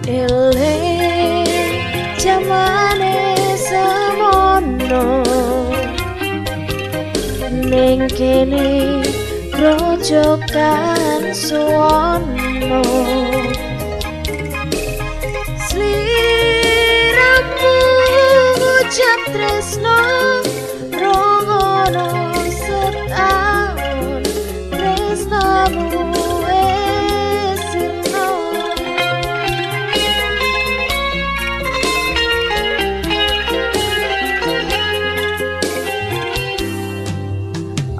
Eling jamane semono, ning kene grojokan suwono. Sliramu ngucap tresno rongono setaun, tresnamu wis sirna.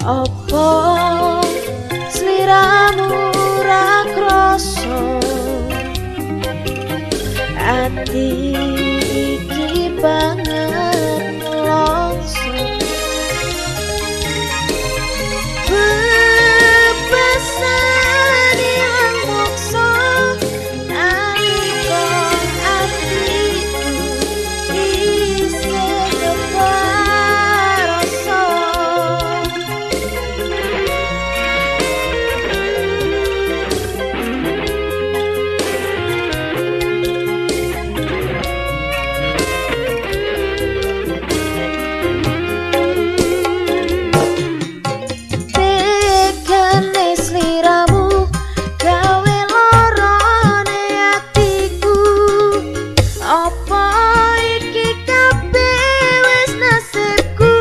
Apa sliramu ra krasa, ati iki banget nelongso. Bebasan ilang moksa nalika atiku isih keparasa. Tegane sliramu gawe lorone atiku, apa iki kabeh wis nasibku?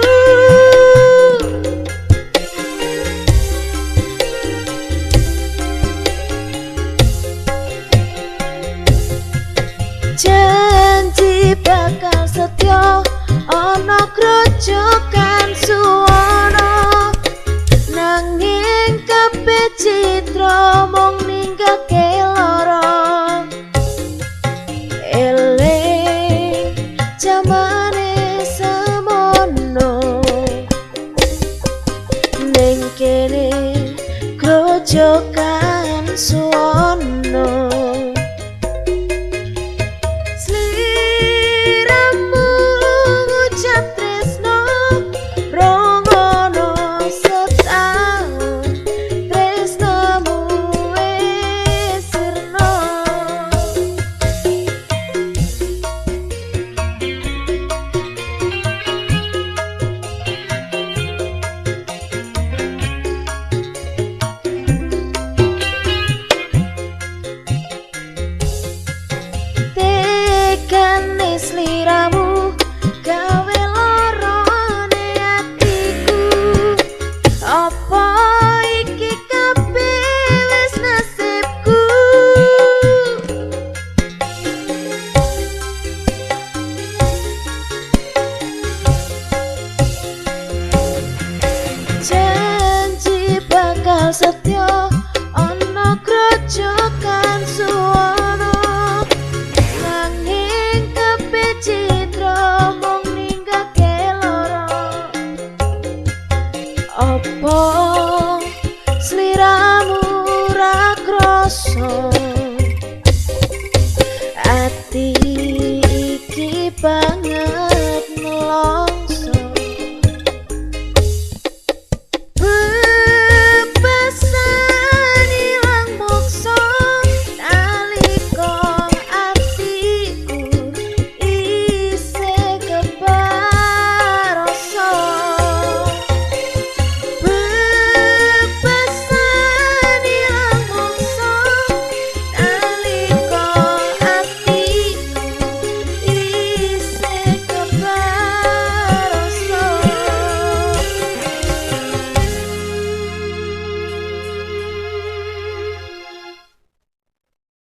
Janji bakal setya ana grojokan suwono, nanging kabeh citra mung ninggake lara. Eling jamane semono, ning kene grojokan suwono. Sliramu ngucap tresno rongono setaun, tresnamu wis sirna. Tegane sliramu